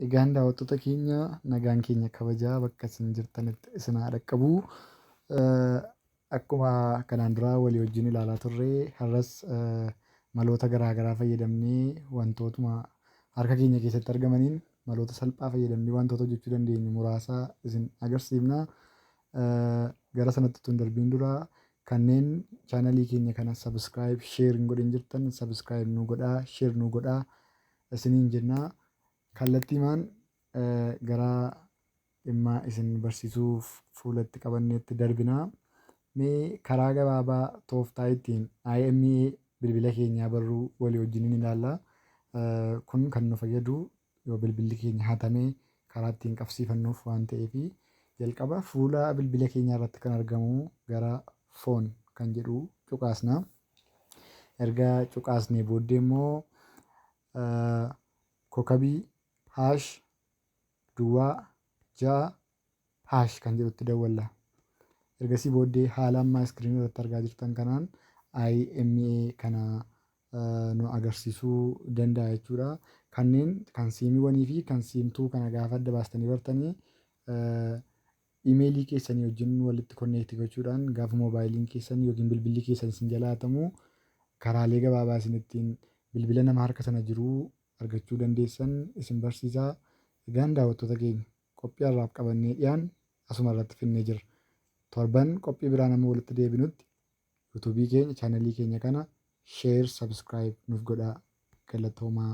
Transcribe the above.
Egaan daawwattoota keenya, nagaan keenya kabajaa bakka isin jirtanitti isin haa dhaqqabu. Akkuma kanaan dura walii wajjin ilaalaa turre, har'as maloota garaa garaa fayyadamnee, wantootuma harka keenya keessatti argamaniin maloota salphaa fayyadamnee wantoota hojjechuu dandeenyu muraasa isin agarsiifna. Gara sanatti utuu hin darbiin dura, kanneen chaanalii keenya kana subscribe, share hin godhin jirtan, subscribe nu godhaa, share nu godhaa isiniin jenna. Kallattiimaan gara dhimma isin barsiisuuf fuulatti qabanneetti darbina. Mee karaa gabaabaa tooftaa ittiin IMEI bilbila keenyaa barruu walii wajjin ilaalla. Kun kan nu fayyadu yoo bilbilli keenya hatamee karaa ittiin qabsiifannuuf waan ta'eef, jalqaba fuula bilbila keenyaa irratti kan argamu gara phone kan jedhu cuqaasna. Erga cuqaasnee booddee immoo *#06# kan jedhutti dawwalla. Ergasii booddee haala ammaa iskiriinii irratti argaa jirtan kanaan IMEI kana nu agarsiisuu danda'a jechuudha. Kanneen kan SIM 1 fi kan SIM 2 kana gaafa adda baastanii bartanii, imeelii keessanii wajjin walitti connect gochuudhaan gaafa moobaayiliin keessan yookiin bilbilli keessan isin jalaa hatamu karaalee gabaabaa isin ittiin bilbila nama harka sana jiruu argachuu dandeessan isin barsiisa. Egaan daawwattoota keenya, qophii har'aaf qabannee dhiyaan asuma irratti finnee jirra. Torban qophii biraa nama walitti deebinutti yuutuubii keenya, chaanalii keenya kana share, subscribe nuuf godhaa. Galatoomaa.